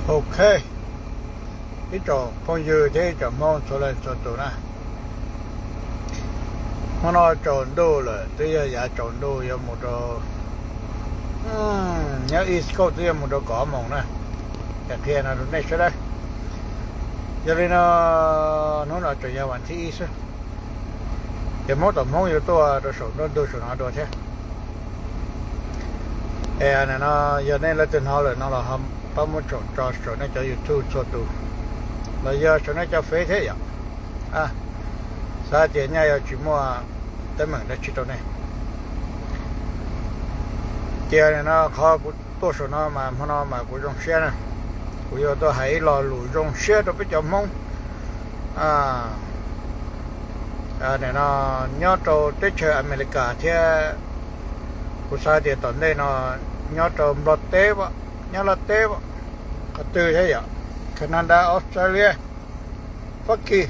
Ok, ib tsoom phooj ywg thiab ib tsoom Hmoob txhua leej txhua tus na, hnub no tsaus ntuj lawm, twb yog yav tsaus ntuj yuav mus rau, nyob East Coast twb yuav mus rau kaum ob moos na, es qhia no rau nej sawv daws. Yog li no, hnub no tseem yog vas thib ib xwb, ces Hmoob tom Hmoob yuav tuaj rau saum nruab ntug saum no dua thiab. Es no, yog nej leej twg hnov lawm no los pab muab tsoom tso saum nej cov YouTube txhua tus, los yog saum nej cov Fev thiab yom. Xav tias nyaj yuav tsis muaj teeb meem dab tsi rau nej. Ces no qhov kuv tuaj saum no mas hmo no mas kuv zoo siab na, kuv yuav tuaj hais ib lo lus zoo siab rau peb cov Hmoob no nyob rau teb chaws Amelikas thiab, kuv xav tias tom ntej no nyob rau Nplog teb, nyob Nplog teb, qhov twg thiab yom, Canada, Australia, Fab Kis,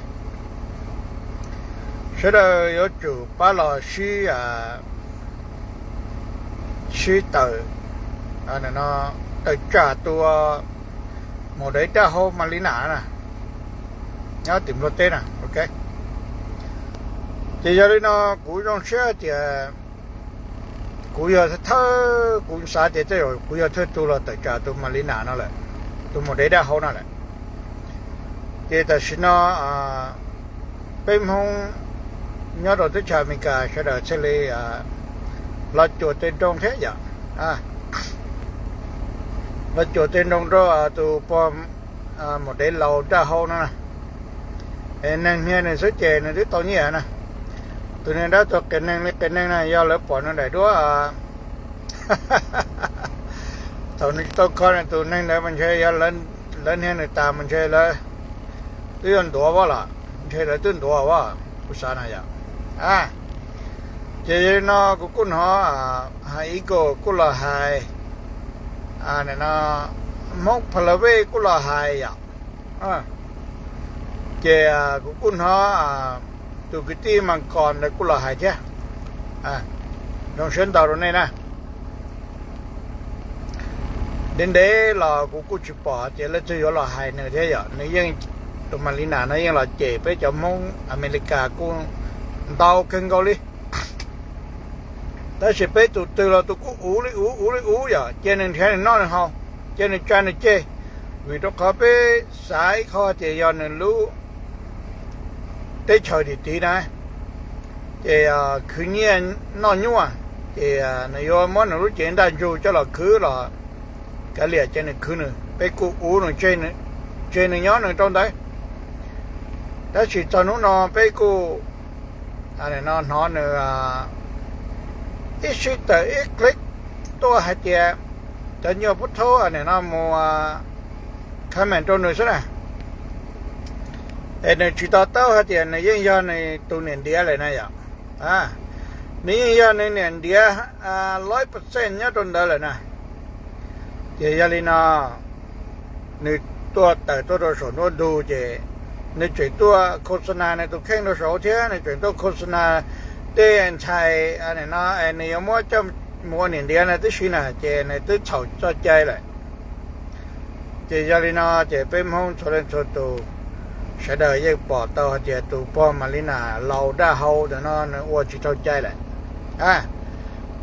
sawv daws yuav tsum pab los sib, sib tawm, tawm tsam tus maum dev daj hau Malina na, nyob tim Nplog teb na, ok. Ces yog li no kuv zoo siab tias kuv yog thawj, kuv xav tias tej zaum kuv yog thawj tug los tawm tsam tus Malina no lawm, tus maum dev daj hau no lawm. Ces tam sim no peb Hmoob nyob rau teb chaws Amelikas sawv daws thiaj li los cuam tes nroo thiab yom, los cuam tes nroo rau tus pog maum dev laus daj hau no. Es neeg hnia nws xwb ces nws twb tau nyiaj na. Tus niag dab tuag qias neeg li qias neeg na, yog lawv pom nws daim duab, thaum nws tsis tau kho nws tus neeg ntawd mas ntshe yog lawv hnia nws tas mas ntshe lawv twb yuav ntuav vab los, ntshe lawv twb ntuav vab, kuv xav na yom. Ces yog li no kuv kuj hnov Hais Eagle kuj los hais, no Hmoob Pha La Vej kuj los hais yom. Ces kuv kuj hnov tus kwv tij Mas Kos ntawd kuj los hais thiab. Zoo siab ntau rau nej na. Ntev ntev los kuv kuj tsis pom tias leej twg yuav los hais nws thiab yom. Nws yeej, tus Malina no yeej los cem peb cov Hmoob Amelikas kuj ntau kawg nkaus li. Tab sis peb tus twg los tus kuj uv li uv uv li uv yom, cia nws nrhiav nws noj nws haus, cia nws tsa nws ceg, vim rau qhov peb xav ib qho tias yog nws lub teb chaws tim tid na, ces khwv nyiaj noj nyuaj, ces nws yuav muab nws lub cev ntaj ntsug coj los khwv los kav liam, ces nws khwv nws, peb kuj uv nws, tseg nws nyob nws rau ntawd. Tab sis txog hnub no peb kuj no hnov nws ib sib tawm ib clip tuaj hais tias cov nyuag pub thaub no mus comment rau nws xwb na. Es nws tsis to taub hais tias nws yeej yog nws tus niam ntiav lawm na yom. Nws yeej yog nws niam ntiav laib percent nyob rau ntawd lawm na. Ces yog li no, nws tuaj tawm tuaj rau saum nruab ntug ces nws tseem tuaj khos nas nws tus kheej rau saud thiab nws tseem tuaj khos nas tej ntxhais no, nws yuav muab coj mus ua niam ntiav no tib si na, ces nws twb txhaum txoj cai lawm. Ces yog li no ces peb Hmoob txhua leej txhua tus sawv daws yeej pom tau hais tias tus pog Malina laus daj hau ntawm no nws ua tsis tau cai lawm.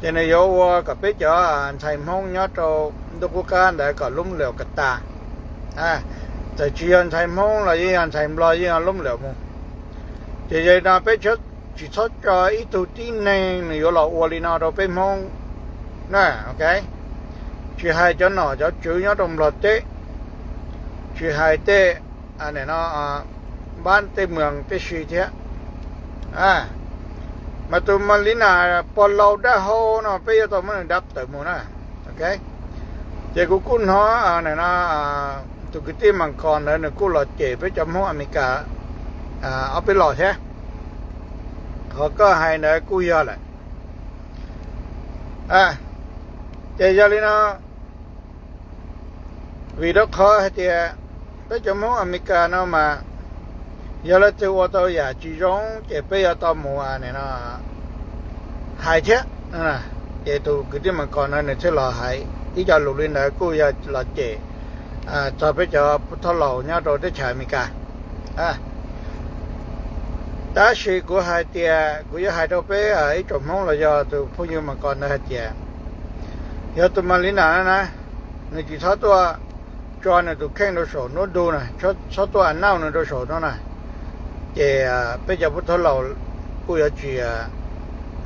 Ces nws yuav ua kom peb cov ntxhais Hmoob nyob rau ntuj qub qab ntawd kom lub lwm kas tas. Txawm tsis yog ntxhais Hmoob los yeej yog ntxhais Nplog yeej yog lub lwm mus. Ces yog li no peb tsis txhob tso ib tug tib neeg nws yuav los ua li no rau peb Hmoob na, ok. Tsis hais cov nom cov tswv nyob rau Nplog teb, tsis hais tej no npab tej moos tib si thiab. Mas tus Malina pog laus daj hau no peb yuav tau muab nws dab tawm mus na, ok. Ces kuv kuj hnov no tus kwv tij Mas Kos ntawd nws kuj los cem peb cov Hmoob Amelikas ob peb los thiab. Qhov koj hais ntawd kuj yog lawm. Ces yog li no, vim rau qhov hais tias peb cov Hmoob Amelikas no mas yog leej twg ua tau yam tsis zoo ces peb yuav tau mus hais thiab. Ces tus kwv tij Mas Kos no nws thiaj los hais ib co lus li ntawd kuj yog los cem txog peb cov pub thaub laus nyob rau teb chaws Amelikas. Tab sis kuv hais tias kuv yuav hais rau peb ib tsoom Hmoob los yog tus phooj ywg mas ko ntawd hais tias, yog tus Malina na, nws tsis txhob tuaj tso nws tus kheej rau saum nruab ntug na, txhob tuaj announce nws rau saum no na, ces peb cov pub thaub laus kuj yuav tsis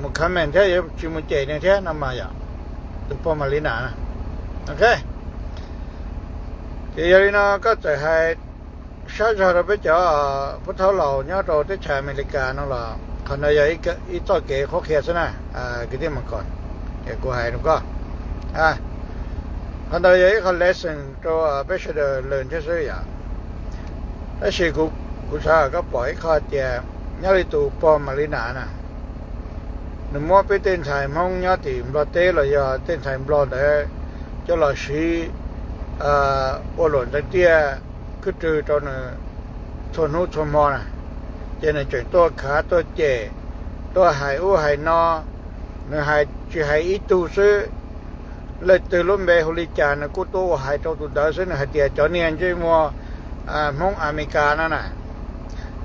mus comment thiab yuav tsis mus cem nws thiab no mas yog tus pog Malina na. Ok, ces yog li no koj txawm hais sab zog rau peb cov pub thaub laus nyob rau teb chaws Amelikas no los qhov ntawd yog ib txoj kev qhuab qhia xwb na, kwv tij mas ko, kuv hais rau koj, qhov ntawd yog ib qho lesson rau peb sawv daws learn thiab xwb yom. Tab sis kuv xav kom koj pom ib qho tias nyob li tus pog Malina na, nws muab peb tej ntxhais Hmoob nyob tim Nplog teb los yog tej ntxhais Nplog ntawd coj los siv ua luam ntev tiaj khwb rwg rau nws txhua hnub txhua hmo na, ces nws tseem tuaj khav tuaj cem, tuaj hais ub hais no, nws hais tsis hais ib tug xwb, leej twg lub npe hu li cas nws kuj tuaj ua hais rau tus ntawd xwb. Nws hais tias cov niag ntsej muag Hmoob Amelikas no na,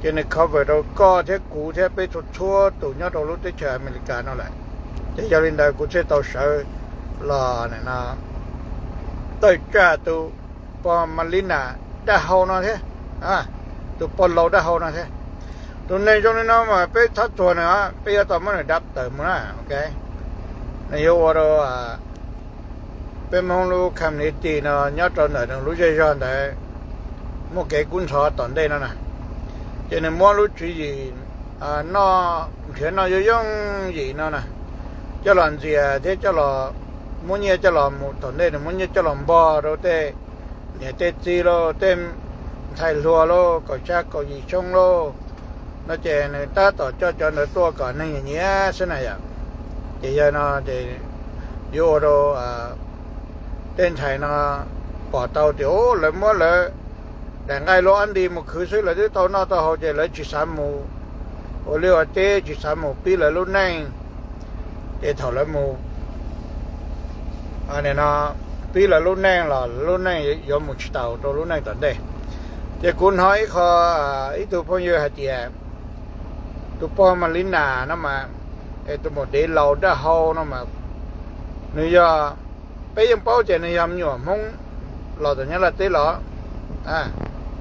ces nws cover rau koj thiab kuv thiab peb txhua txhua tus nyob rau lub teb chaws Amelikas no lawm. Ces yog li ntawd kuv thiaj tau sawv los tawm tsam tus pog Malina dab hau no thiab, tus pog laus dab hau no thiab. Tus neeg zoo li no mas peb txhob txuag nws, peb yuav tau muab nws dab tawm mus na. Ok, nws yuav ua rau peb Hmoob lub community no nyob rau ntawm nws lub zej zog ntawd muaj kev kub ntxhov tom ntej no na. Ces nws muab lub tswv yim noj, nrhiav noj yooj yooj yim no na, coj los ntxias thiab coj los, muab nyiaj coj los mus tom ntej, nws muab nyiaj coj los npog rau tej niam tej txiv lauj, tej ntxhais hluas lauj, kaum xya kaum yim xyoo lauj no, ces nws tab tom coj cov ntawd tuaj kom neeg nyiam nyiam xwb na yom. Ces yog no ces yuav ua rau tej ntxhais no pom tau tias lawv muab lawv daim nqaij lub ab nti mus khwv xwb lawv twb tau noj tau haus, ces lawv tsis xav mus ua liaj ua teb, tsis xav mus pib lawv lub neej. Ces thaum lawv mus pib lawv lub neej los lub neej yuav mus tsis taus rau lub neej tom ntej. Ces kuv hnov ib qho, ib tug phooj ywg hais tias tus pog Malina no mas, tus maum dev laus dab hau no mas, nws yog, peb yeej paub tias nws yog me nyuam Hmoob los tom Nyab Laj teb los,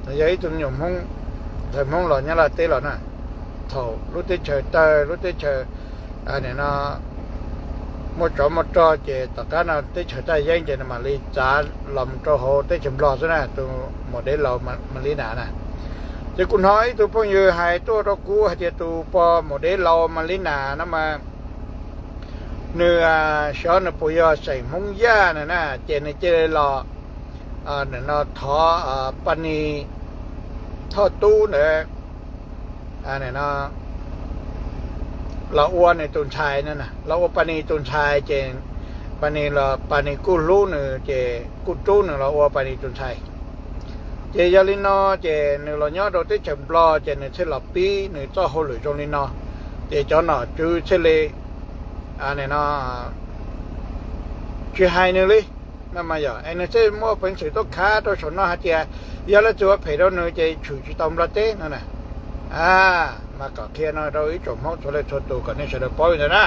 nws yog ib tug me nyuam Hmoob, ntxhais Hmoob los Nyab Laj teb los na. Thaum lub teb chaws tawg, lub teb chaws no muaj tsov muaj rog, ces tom qab no teb chaws taj yeeb ces nws mam li txav los mus rau hauv teb chaws Nplog xwb na, tus maum dev laus Malina na. Ces kuv hnov ib tug phooj ywg hais tuaj rau kuv hais tias tus pog maum dev laus Malina no mas nws, xyov nws puas yog xeem Hmoob Yaj na na, ces nws cia li los no thov Pani Thoj Tub ntawd los ua nws tus ntxhais, los ua Pani tus ntxhais, ces Pani los Pani kuj hlub nws ces kuj rub nws los ua Pani tus ntxhais. Ces yog li no ces nws los nyob rau teb chaws Nplog ces nws thiaj los pib nws txoj hauj lwm zoo li no, ces cov nom tswv thiaj li no tsis hais nws li no mas yog es nws thiaj muaj peev xwm tuaj khav rau saum no hais tias yog leej twg ua phem rau nws ces tshwm tsis tau Nplog teb no na. Mas kom qhia no rau ib tsoom Hmoob txhua leej txhua tus kom nej sawv daws paub li ntawd na.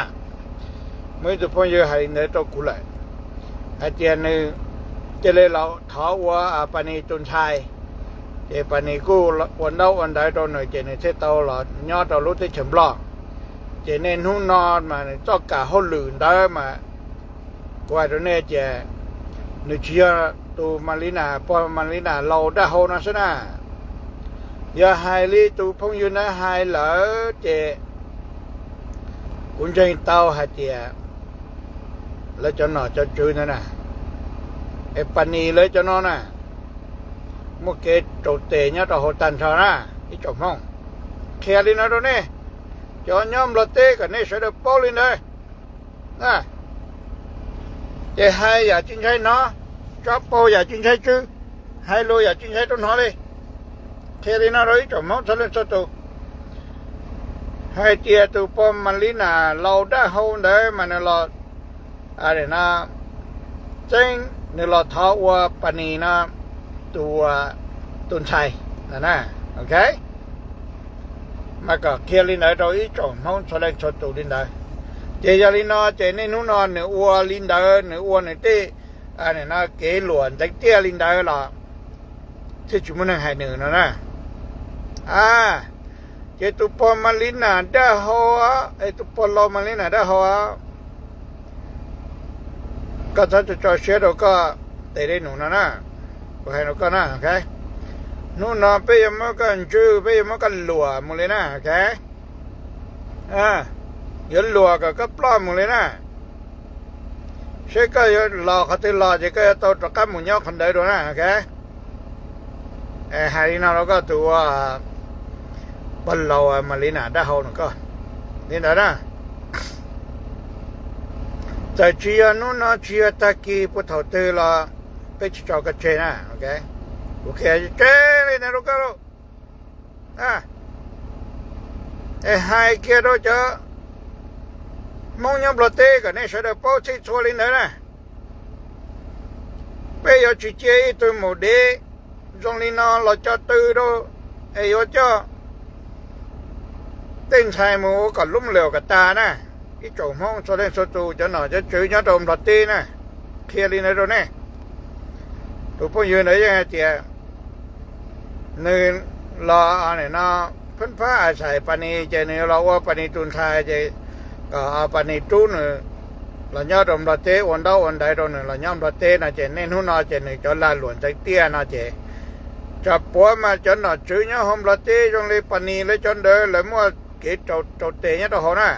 Muaj ib tug phooj ywg hais li ntawd rau kuv lawm, hais tias nws cia li los thov ua Pani tus ntxhais, ces Pani kuj ua ntaub ua ntawv rau nws ces nws thiaj tau los nyob rau lub teb chaws Nplog. Ces niaj hnub no mas nws txoj kam hauj lwm ntawd mas kuv hais rau nej tias nws tsis yog tus Malina, pog Malina laus dab hau no xwb na. Yog hais li tus phooj ywg ntawd hais lawm ces kuv ntseeg tau hais tias lawv cov nom cov tswv ntawd na, es Pani lawv cov no na, muaj kev rau tes nyob rau hauv tag nrho na. Ib tsoom Hmoob, qhia li no rau nej cov nyob Nplog teb kom nej sawv daws paub li ntawd. Ces hais yam tsis ntshai hnov, tso paug yam tsis ntshai tsw, hais lus yam tsis ntshai rau hnov li. Qhia li no rau ib tsoom Hmoob txhua leej txhua tus hais tias tus pog Malina laus dab hau ntawd mas nws los, no, txeeb nws los thov ua Pani no, tus, tus ntxhais na, ok. Mas kom qhia li ntawd rau ib tsoom Hmoob txhua leej txhua tus li ntawd. Ces yog li no ces niaj hnub no nws ua li ntawd, nws ua nws tej kev luam ntxeev tiaj li ntawd los thiaj tsis muaj neeg hais nws no na. Ces tus pog Malina Daj Hau, es tus pog laus Malina Daj Hau, koj txhob tso siab rau koj tes dej num no na. Kuv hais rau koj na, hnub no peb yuav muab koj ntswj, peb yuav muab koj luam mus li na, ok. Yuav luam kom koj ploj mus li na. Seb koj yuav los qhov twg los ces koj yuav tau rov qab mus nyob qhov ntawd dua na, ok. Hais li no rau koj tus pog laus Malina Daj Hau no koj li ntawd na. Txawm tsis yog hnub no tsis yog tag kis puag thaum twg los peb tsis tso koj tseg na, ok. Kuv qhia tseg li ntawd rau koj lauj. Es hais kiag rau cov Hmoob nyob Nplog teb kom nej sawv daws paub txhij txhua li ntawd na. Peb yuav tsis cia ib tug maum dev zoo li no los co tw rau, es yuav coj tej ntxhais mus ua kom lub lwm kom tas na. Ib tsoom Hmoob txhua leej txhua tus, cov nom cov tswv nyob rau Nplog teb na, qhia li ntawd rau nej. Tus phooj ywg ntawd yeej hais tias nws los no phab phab a xais Pas Nis ces nws yuav los ua Pas Nis tus ntxhais ces kom Pas Nis rub nws los nyob rau Nplog teb, ua ntaub ua ntawv rau nws los nyob Nplog teb no ces niaj hnub no ces nws cov lag luam ntxeev tiaj no ces tsam puav mas cov nom tswv nyob hauv Nplog teb zoo li Pas Nis lawv cov ntawd lawv muaj kev rau tes nyob rau hauv na.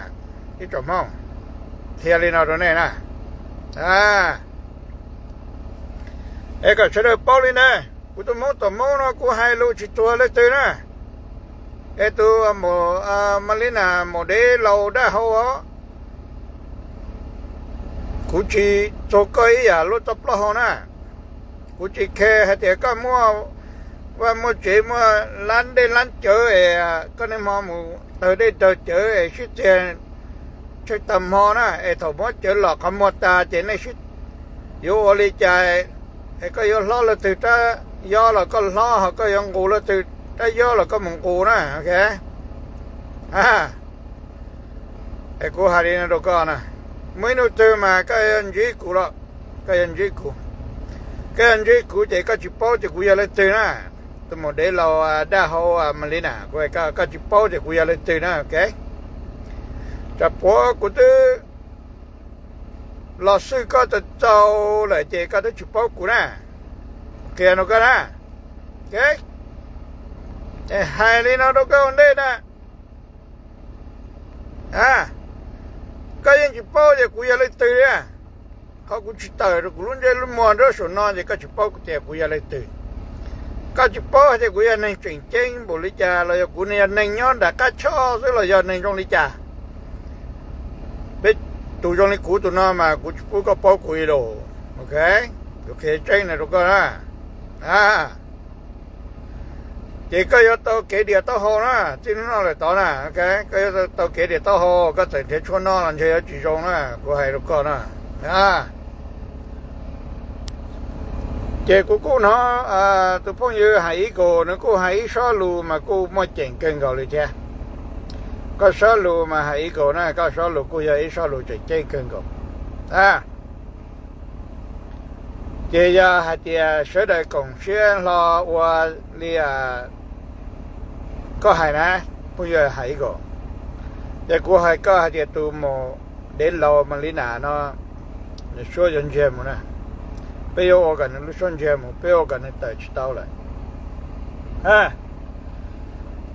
Ib tsoom Hmoob, qhia li no rau nej na. Es kom sawv daws paub li ntawd, kuv tus Hmoob tom Hmoob no kuv hais lus tsis txuag leej twg na. Es tus Malina maum dev laus Daj Hau os, kuv tsis txuag koj ib yam lub toj plaub hau na. Kuv tsis khe hais tias koj muaj vaj muaj tsev muaj lab dej lab cawv es koj niaj hmo mus tawg dej tawg cawv es sib txiag tsheej tag hmo na, es thaum muab cawv los qhov muag tas ces nej sib, yuav ua li cas, es koj yuav hlob leej twg rab yob los koj hlob, ho koj yuav nqus leej twg rab yob los koj mus nqus na, ok. Es kuv hais li no rau koj na, muaj ib hnub twg mas koj yuav ntsib kuv los, koj yuav ntsib kuv, koj yuav ntsib kuv ces koj tsis paub ces kuv yog leej twg na. Tus maum dev laus Daj Hau Malina, kuv hais koj, koj tsis paub ces kuv yog leej twg na, ok. Tsam puav kuv twb los xwj koj txaus txaus lawm ces koj twb tsis paub kuv na. Qhia rau koj na, ok. Hais li no rau koj ua ntej na. Koj yeej tsis paub tias kuv yog leej twg li. Qhov kuv tsis tawm rau kuv lub ntsej lub muag nruab saum no ces koj tsis paub tias kuv yog leej twg. Koj tsis paub hais tias kuv yog neeg tseem ceeb npaum li cas los yog kuv yog neeg nyob nram qab choj xwb los yog neeg zoo li cas. Peb tus zoo li kuv tus no mas kuv tsis pub koj paub kuv li lauj, ok. Kuv qhia tseeb no rau koj na. Ces koj yuav tau kev dias taub hau na, txij hnub no lawm tod na, ok. Koj yuav tau kev dias taub hau, koj txawm nrhiav tshuaj noj los ntshe yuav tsis zoo na, kuv hais rau koj na. Ces kuv kuj hnov tus phooj ywg hais ib kaus, nws kuj hais ib sob lus mas kuj muaj ceem kawg nkaus li thiab. Koj sob lus mas hais ib kaus na, koj sob lus kuj yog ib sob lus tseem ceeb kawg nkaus. Ces yog hais tias sawv daws koom siab hlo ua li koj hais na, phooj ywg hais ib kaus, ces kuv hais koj hais tias tus maum dev laus Malina no, nws suab yuav ntsiag mus na. Peb yuav ua kom nws lub suab ntsiag mus, peb ua kom nws tawm tsis tau lawm.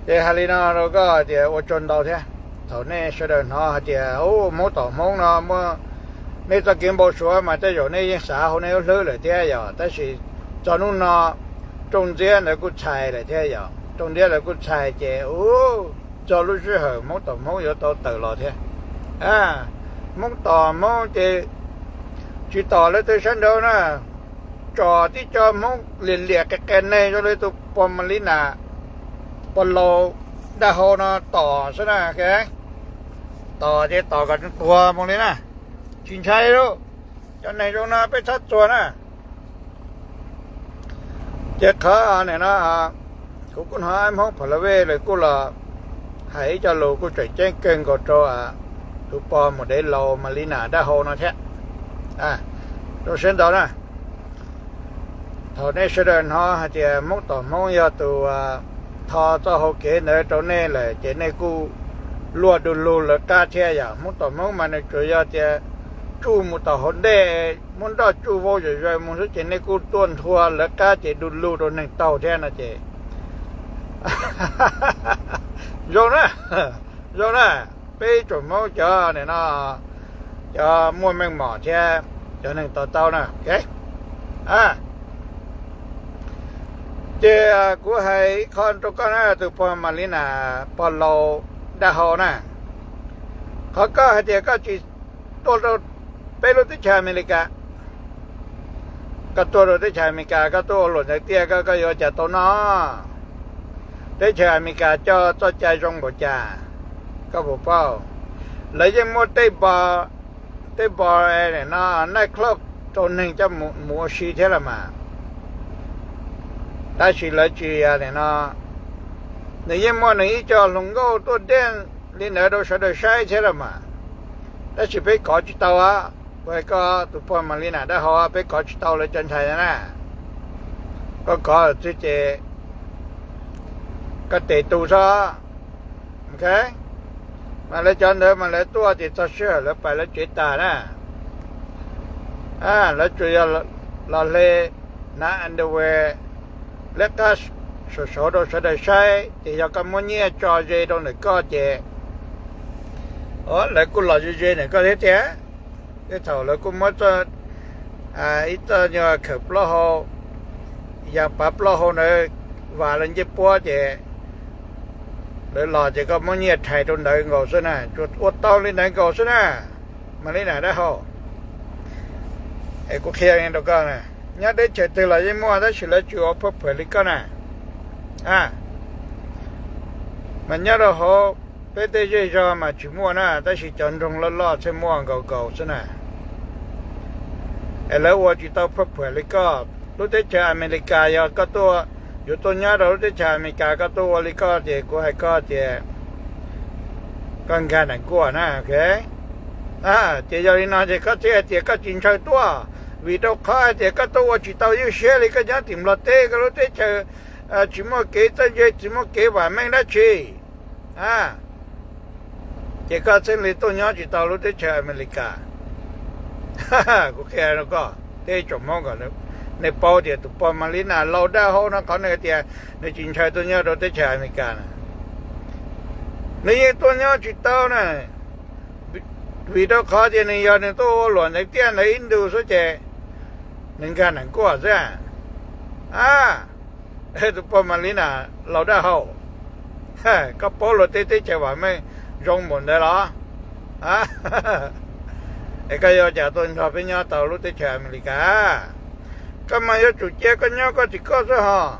Ces hais li no rau koj hais tias ua tsaug ntau thiab. Thaum nej sawv daws hnov hais tias ub, Hmoob tom Hmoob no muaj nej txoj kev npau suav mas tej zaum nej yeej xav hauv nej lub hlwb lawm thiab yom, tab sis txog hnub no rooj ntxiab ntawd kuj txhais lawm thiab yom, rooj ntxiab ntawd kuj txhais ces ub, txog lub sij hawm Hmoob tom Hmoob yuav tau tawm los thiab. Hmoob tom Hmoob ces tsis tom leej twg sab nraud na, tsom tib co Hmoob liam liam qias qias neeg zoo li tus pog Malina, pog laus Daj Hau no tom xwb na. Tom ces tom kom tuag mus li na, tsis ntshai lauj. Cov neeg zoo no peb txhob txuag na. Ces qhov nim no kuv kuj hnov Hmoob Pha La Vej lawv kuj los hais ib co lus kuj tseem ceeb kawg nkaus rau tus pog mus dev laus Malina dab hau no thiab. Zoo siab ntau na, thaum nej sawv daws hnov hais tias Hmoob tom Hmoob yog tus tho txoj hau kev ntawd rau nej lawm ces nej kuj luaj du lug lawv qab thiab. Yog Hmoob tom Hmoob mas nws tsuas yog tias tsuj mus tom hauv ntej, muab nroj tsuj vau zom zaws mus xwb ces nej kuj tuaj nthua lawv qab ces du lug rau neeg taug thiab no ces zoo na, zoo na, peb tsoom Hmoob cov nim no cov muaj meej mom thiab cov neeg to taub na. Ces kuv hais ib qho rau koj na, tus pog Malina, pog laus dab hau na, qhov koj hais tias koj tsis tuaj rau peb lub teb chaws Amelikas, koj tuaj rau teb chaws Amelikas koj tuaj ua luam ntawv tiaj koj, koj yuav ua cas tau noj? Teb chaws Amelikas coj txoj cai zoo npaum cas koj puas paub? Lawv yeej muaj tej, tej bar no night club rau neeg coj mus ua si thiab los mas. Tab sis lawv tsis, nim no nws yeej muaj nws ib co hluas nkauj tuaj dej li ntawd rau sawv daws saib thiab los mas. Tab sis peb kov tsis tau, kuv hais koj tus pog Malina dab hau, peb kov tsis tau lawv cov ntxhais na. Koj kov xwb ces koj tes tu xwb. Mas lawv cov ntawd mas lawv tuaj ces txog sij hawm lawv pais lawv tsev tas na. Lawv tsuas yog los hle hnav underwear liab qab saum saud rau sawv daws saib ces yog koj muab nyiaj tso ze rau ntawm koj ces lawv kuj los ze ze ntawm koj thiab tiag. Tej thaum lawv kuj muab ib txoj nyuag khawm plaub hau, yas pav plaub hau ntawd vas lawv ncej puab ces lawv los ces koj muab nyiaj rhais rau ntawd nkaus xwb na, tsuas ua tau li ntawd nkaus xwb na. Malina dab hau, es kuv qhia rau koj na, nyob teb chaws twg los yeej muaj tab sis lawv tsis ua phaj phawm li koj na. Mas nyob rau hauv peb tej zej zog mas tsis muaj na, tab sis cov nroog loj loj thiaj muaj nkaus nkaus xwb na. Es lawv ua tsis tau phaj phawm li koj. Lub teb chaws Amelikas yog koj tuaj, yuav tuaj nyob rau lub teb chaws Amelikas koj tuaj ua li koj ces kuv hais koj tias koj nkag nraim nkuaj na. Ces yog li no ces koj thiaj hais tias koj tsis ntshaw tuaj, vim rau qhov hais tias koj tuaj ua tsis tau ywj siab li koj nyob tim Nplog teb, koj lub teb chaws tsis muaj kev txawj ntse, tsis muaj kev vam meej dab tsi. Ces koj thiaj li tuaj nyob tsis tau lub teb chaws Amelikas. Kuv qhia rau koj tej tsoom Hmoob kom nej paub tias tus pog Malina laus dab hau no qhov nws tias nws tsis ntshaw tuaj nyob rau teb chaws Amelikas na, nws yeej tuaj nyob tsis tau na, vim rau qhov tias nws yog nws tuaj ua luam ntawv tiaj ntawd ib ntus xwb ces nws nkag nraim nkuaj xwb. Tus pog Malina laus dab hau, koj paub luag tej teb chaws vam meej zoo npaum ntawd los? Es koj yuav cas tuaj nrog peb nyob tau lub teb chaws Amelikas? Koj mas yuav tsum cia koj nyob koj tim koj xwb hos.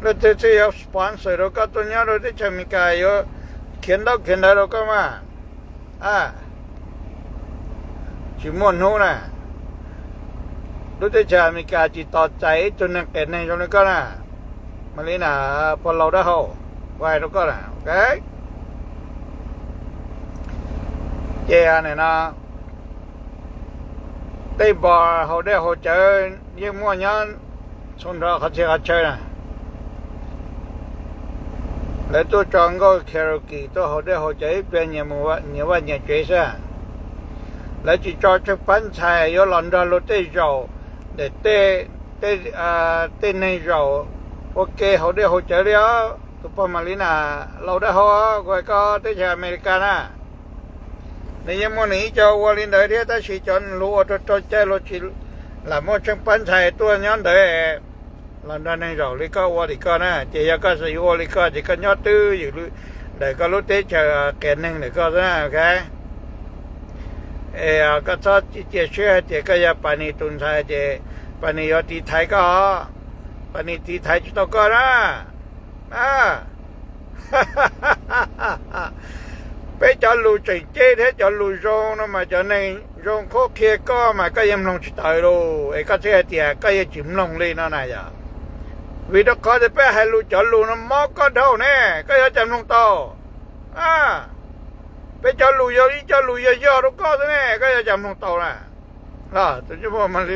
Leej twg thiaj yuav sponsor rau koj tuaj nyob rau teb chaws Amelikas, yuav khiav ntaub khiav ntawv rau koj mas? Tsis muaj hnub na, lub teb chaws Amelikas tsis tos txais ib tug neeg qias neeg zoo li koj na. Malina, pog laus dab hau, kuv hais rau koj na, ok? Ces no tej npos haus dej haus cawv yeej muaj nyob txhua nrho qhov txhia qhov chaw na. Lawv tuaj tso nkauj karaoke tuaj haus dej haus cawv ib pliag nyias vaj nyias tsev xwb. Lawv tsis tso tsheej pab ntxhais yuav los nrog luag tej zaum, tej, tej neeg zaum ua ke haus dej haus cawv li os. Tus pog Malina laus dab hau, kuv hais koj teb chaws Amelikas na, nws yeej muaj nws ib co ua li ntawd thiab tab sis cov luag ua rau raug cai luag tsis lam muaj tsheej pab ntxhais tuaj nyob ntawd los nrog neeg zaum li koj ua li koj na. Ces yog koj xav yuav ua li koj ces koj nyob twj ywm ntawm koj lub teb chaws qias neeg ntawm koj xwb na, ok? Es koj txhob cia siab hais tias koj yog Pas Nis tus ntxhais ces Pas Nis yuav tiv thaiv koj, Pas Nis tiv thaiv tsis tau koj na. Peb cov lus tseem ceeb thiab cov lus zoo no mas cov neeg Zoo qhuab qhia koj mas koj yeej mloog tsis tawv lauj, es koj thiaj hais tias koj yeej tsis mloog li no na yom. Vim rau qhov tias peb hais lus cov lus no mob koj dhau ne, koj yuav cas mloog tau? Peb cov lus yog ib co lus yog yog rau koj xwb ne, koj yuav cas mloog tau na? Los tus ntsej muag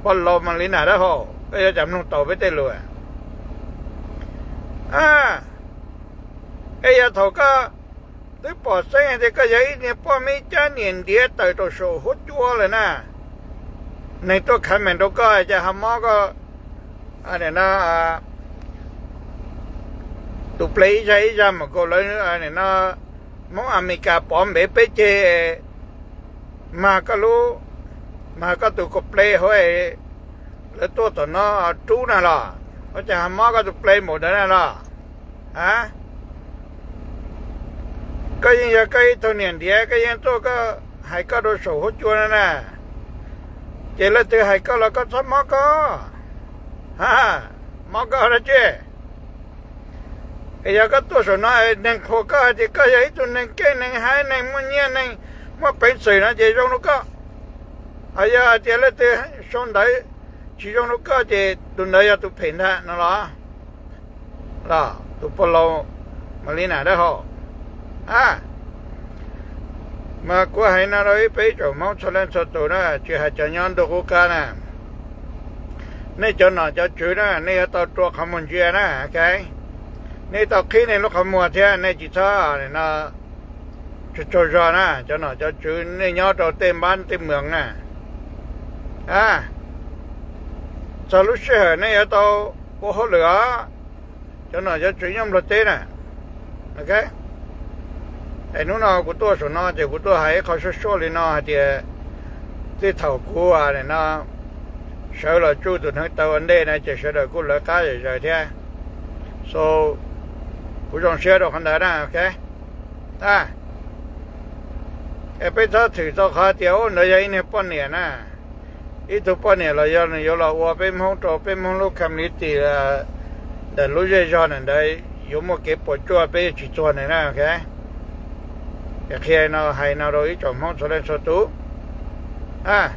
pog laus Malina dab hau, koj yuav cas mloog tau peb tej lus? Es yog thaum koj twb pom xeeb tias koj yog ib niag poj me cab niam ntiav tawm rau saum huab cua lawm na, neeg tuaj khav meem rau koj ces ho mob koj tus ple ib zaj ib zaj mus kom lawv no Hmoob Amelikas pov npev peb ceg, mag koj lub, mag koj tus kom ple hauv, lawv tuaj tom no rub na los, ua cas ho mob koj tus ple npaum ntawd na los? A, koj yeej yog koj ib tug niam ntiav, koj yeej tuaj koj hais koj rau saum huab cua no na, ces leej twg hais koj los koj txhob mob koj, a, mob koj dab tsi? Es yog koj tuaj saum no es neeg qhuas koj hais tias koj yog ib tug neeg keej neeg haib neeg muaj nyiaj neeg muaj peev xwm no ces zoo rau koj. Ho yog hais tias leej twg sau ntawv tsis zoo rau koj ces tus ntawd yog tus phem ntag no los? Los tus pog laus Malina dab hau, a, mas kuv hais no rau ib peb ib tsoom Hmoob txhua leej txhua tus na, tsis hais cov nyob ntuj qub qab na, nej cov nom cov tswv na nej yuav tau rua qhov muag ntsia na, ok. Nej tau qhib nej lub qhov muag thiab nej tsis txhob no tsaug tsaug zog na, cov nom cov tswv nej nyob rau tej npab tej mws na. A, txog lub sij hawm nej yuav tau ua hauj lwm os, cov nom cov tswv nyob Nplog teb na, ok. Es hnub no kuv tuaj saum no ces kuv tuaj hais ib qho suaj suaj li no hais tias tej thaum kuv no sawv los tsuj tus hneev taw ua ntej na ces sawv daws kuj lawv qab zom zaws thiab. So, kuv zoo siab rau qhov ntawd na, ok. Es peb txhob thwm tau qhov tias ub ntawd yog ib niag poj niam na, ib tug poj niam los yog nws yuav los ua peb Hmoob rau peb Hmoob lub community ntawm lub zej zog ntawm ntawd yuav muaj kev puas tsuaj peb yuav tsis txuag nws na, ok. Es qhia no hais no rau ib tsoom Hmoob txhua leej txhua tus. A,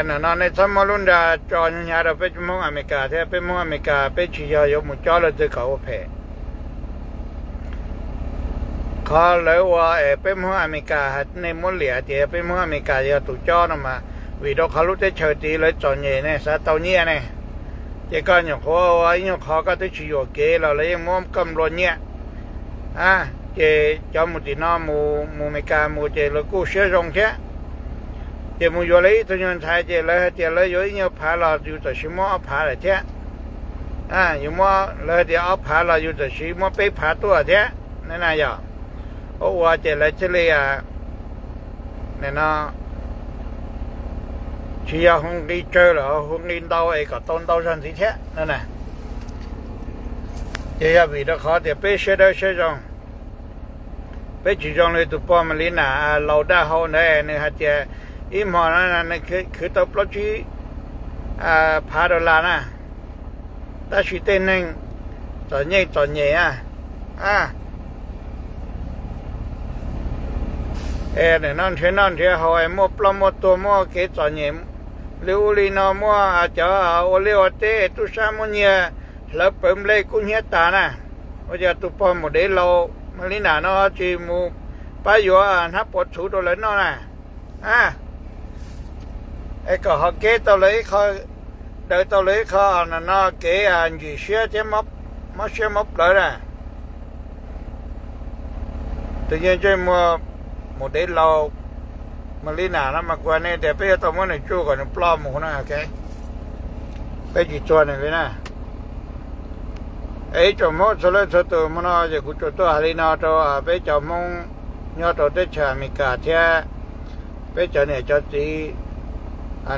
nim no nej txhob muab lub nra tso hnyav hnyav rau peb Hmoob Amelikas thiab, peb Hmoob Amelikas peb tsis yog yuav mus cob leej twg kom ua phem. Qhov lawv ua es peb Hmoob Amelikas nej muab liam tias peb Hmoob Amelikas yog tus cob no mas vim rau qhov lub teb chaws tid lawv txom nyem ne xav tau nyiaj ne, ces koj nyuam qhuav ua ib nyuag qho koj twb tsis yuam kev los lawv yeej muab koj nplua nyiaj. A, ces cov mus tim no mus, mus Amelikas mus ces lawv kuj siab zoo thiab. Ces mus yuav lawv ib tug nyuag ntxhais ces lawv hais tias lawv yuav ib nyuag phav los yus txawm siv muab ob phav lawm thiab. Yus muab, lawv hais tias ob phav los yus txawm siv muab peb phav tuaj thiab ne na yom. Ua ua ces lawv thiaj li no tsis yog hu nqi tsawg lawm, hu nqi ntau es kom tau ntau zog ntxiv thiab no na. Ces yog vim rau qhov tias peb siab dawb siab zoo, peb tsis zoo li tus pog Malina laus daj hau ntawd nws hais tias ib hmo no nws khwv tau plaub tsib phav dollar na, tab sis tej neeg txom nyem txom nyem a, es nim no nrhiav noj nrhiav haus es muaj ploj muaj tuag muaj kev txom nyem li ub li no, muaj cov ua liaj ua teb tub sab muab nyiag hlawv pawv nplej kub hnyiab tas na. Ua cas tus pog maum dev laus Malina no tsis mus pab yuav hnab puav txhuv rau lawv noj na? Es kom ho kev tau lawv ib qho, daws tau lawv ib qho no no kev ntsim siab thiab mob siab mob plawv na. Tus yeej ntsej muag maum dev laus Malina no mas kuv hais nej tias peb yuav tau muab nws tsuj kom nws ploj mus na, ok. Peb tsis txuag nws li na. Es ib tsoom Hmoob txhua leej txhua tus, hmo no ces kuv tsuas tuaj hais li no rau peb cov Hmoob nyob rau teb chaws Amelikas thiab peb cov niam cov txiv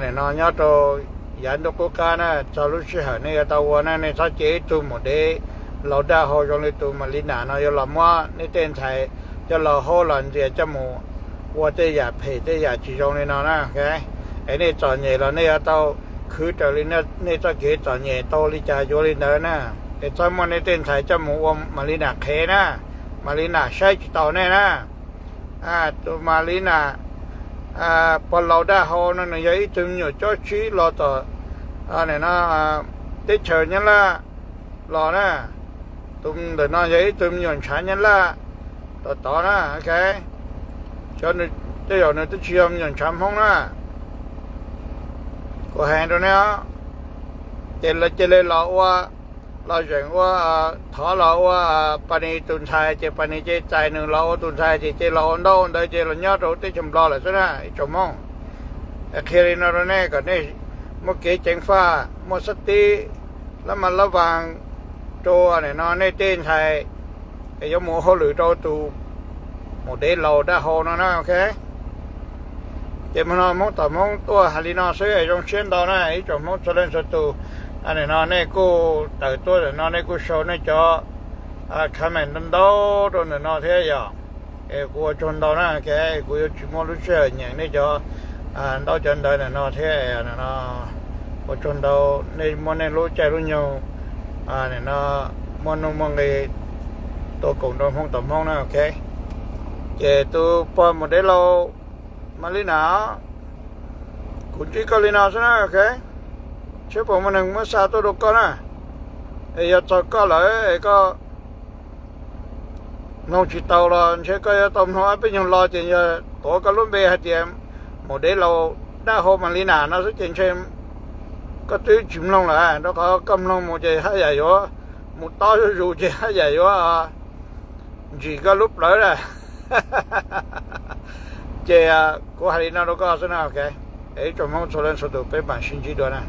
nim no nyob rau yav ntuj qub qab na, txog lub sij hawm nej yuav tau ua na, nej txhob cia ib tug maum dev laus daj hau zoo li tus Malina no yuav los muab nej tej ntxhais coj los haub los ntxias coj mus ua tej yam phem tej yam tsis zoo li no na. Es nej txom nyem los nej yuav tau khwv raws li nej txoj kev txom nyem tau li cas yuav li ntawd na. Es txhob muab nej tej ntxhais coj mus ua Malina qhev na, Malina saib tsis taus nej na. Tus Malina pog laus daj hau no nws yog ib tug me nyuam cob tsib los tom, no, teb chaws Nyab Laj los na. Tus ntawm no yog ib tug me nyuam ntshav Nyab Laj tom tod na, ok. Tej zaum nws twb tsis yog me nyuam ntshav Hmoob na. Kuv hais rau nej os, ces cia li los ua, los zeem ua, thov los ua Pas Nis tus ntxhais, ces Pas Nis ces txais nws los ua tus ntxhais, ces cia los ua ntaub ua ntawv, ces los nyob rau teb chaws Nplog lawm xwb na ib tsoom Hmoob. Qhia li no rau nej kom nej muaj kev ceev faj, muaj xab tib, lab mas lab vas rau, no, nej tej ntxhais yuav mus hauj lwm rau tus maum dev laus daj hau no na, ok. Ces hmo no Hmoob tom Hmoob tuaj hais li no xwb, zoo siab ntau na ib tsoom Hmoob txhua leej txhua tus. No nej kuj tawm tuaj ntawm no, nej kuj sau nej cov comment ntau ntau rau ntawm no thiab yom. Kuv ua tsaug ntau na, ok. Kuv yuav tsis muaj lub sij hawm nyeem nej cov, ntau cov ntawv ntawm no thiab. Ua tsaug ntau, nej muab nej lub caij lub nyoog, no, muaj nuj muaj nqis tuaj koom nrog Hmoob tom Hmoob na, ok. Ces tus pog maum dev laus Malina, kuv ntsib koj li no xwb na, ok. Seb puas muaj neeg muab xa tuaj rau koj na. Es yog txog koj lawm es koj mloog tsis tau los ntshe koj yuav tau mloog ob peb nyuag lo, ces yog tuav koj lub npe hais tias maum dev laus daj hau Malina no xwb ces ntshe koj twb tsis mloog lawm, rau qhov koj mloog mus ces haj yam yuav mus tob zuj zus, ces haj yam yuav ntsim koj lub plawv na. Ces kuv hais li no rau koj xwb na, ok. Ib tsoom Hmoob txhua leej txhua tus, peb mam sib ntsib dua na.